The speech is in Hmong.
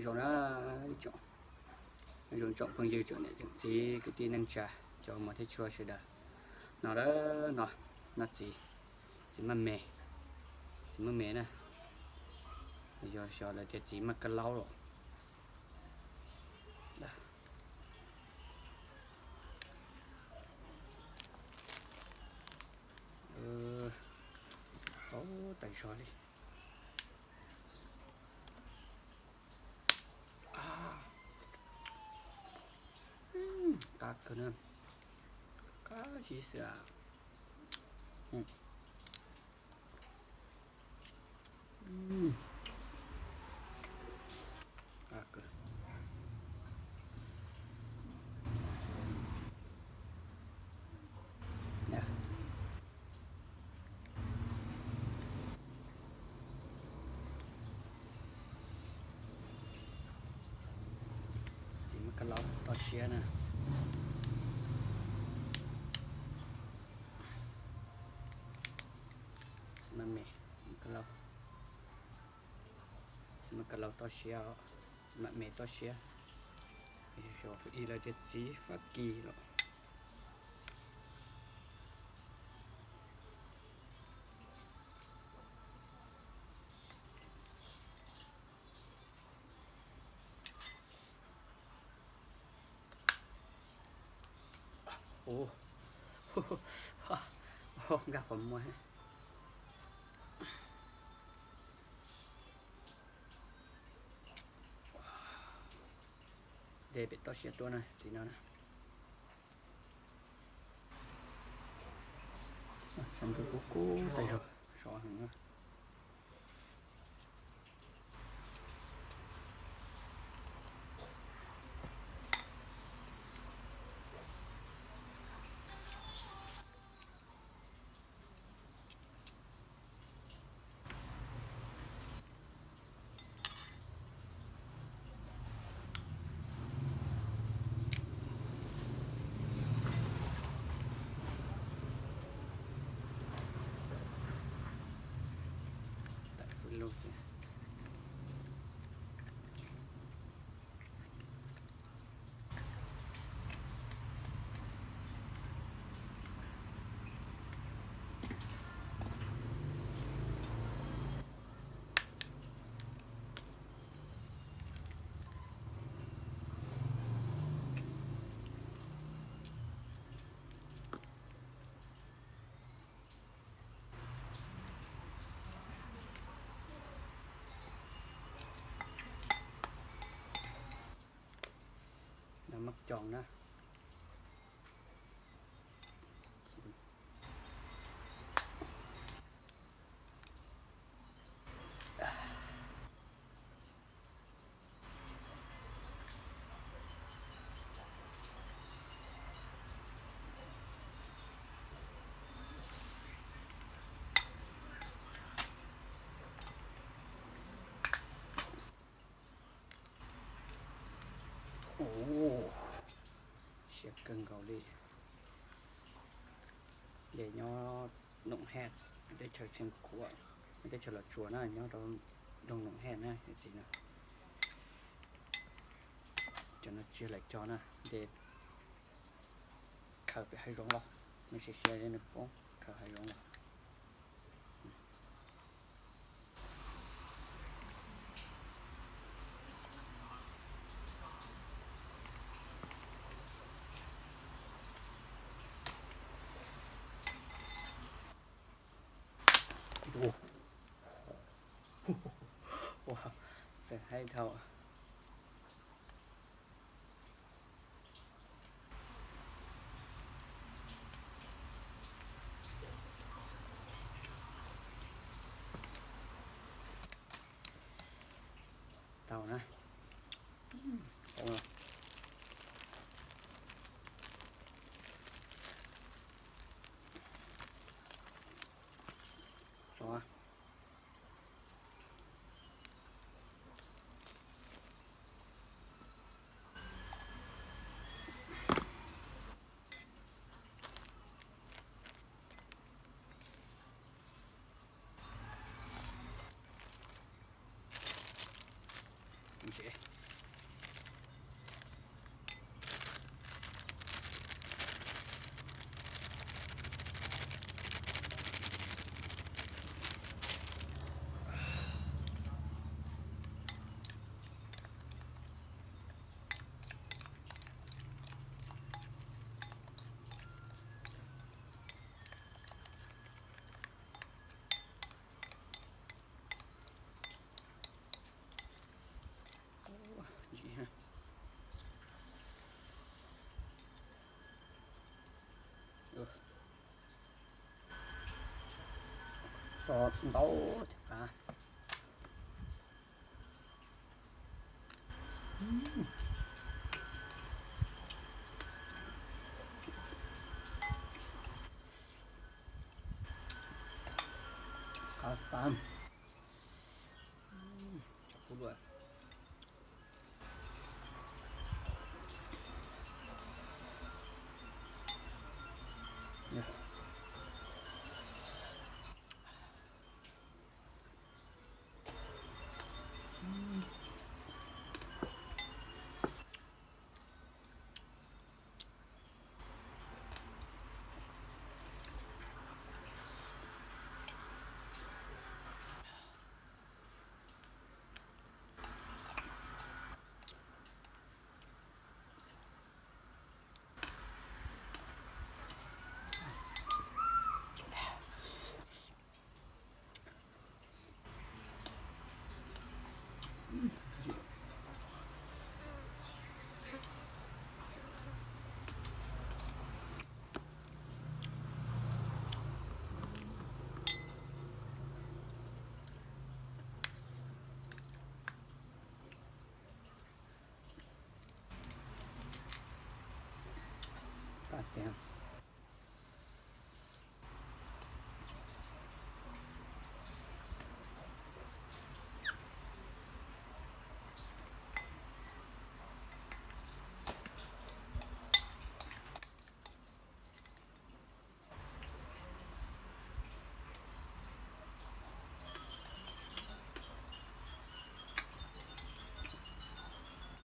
Zoo na, zoo tsoom phooj ywg tsoom niam tsoom txiv kwv tij neej tsa, cov muam thiab tshua sawv daws. No, no, no txiv, txiv maj me, txiv maj me na, yog xyov lawv tias txiv maj kab laub los. Tawm zog li. Qab kawg na, qab zib xwb. Txiv maj kab laub toj siab na. Txiv maj me, txiv maj kab laub, txiv maj kab laub toj siab, txiv maj me toj siab. Xyov ib lawv tias txiv Fab Kis los. Nkag qhov muag. Dej pem toj siab tuaj na txiv no na. Tshav ntuj kub kub tas zog, sov heev na. Tawm fwj lug xwb. Nab mab coos na. Siab kawg nkaus li. Ces nyob Noom Haj, teb chaws Xeev Khuam, teb chaws Los Tsuas na, nyob rau nroog Noom Haj na, yawm txiv na. Cov no tsis yog lawv cog na, ces khaws pem hav zoov los, nws siav siav nws poob khaws hav zoov los. Ua, txawm haib dhau. Tau na. Txhob. Ntau thiab qab. Qab tas.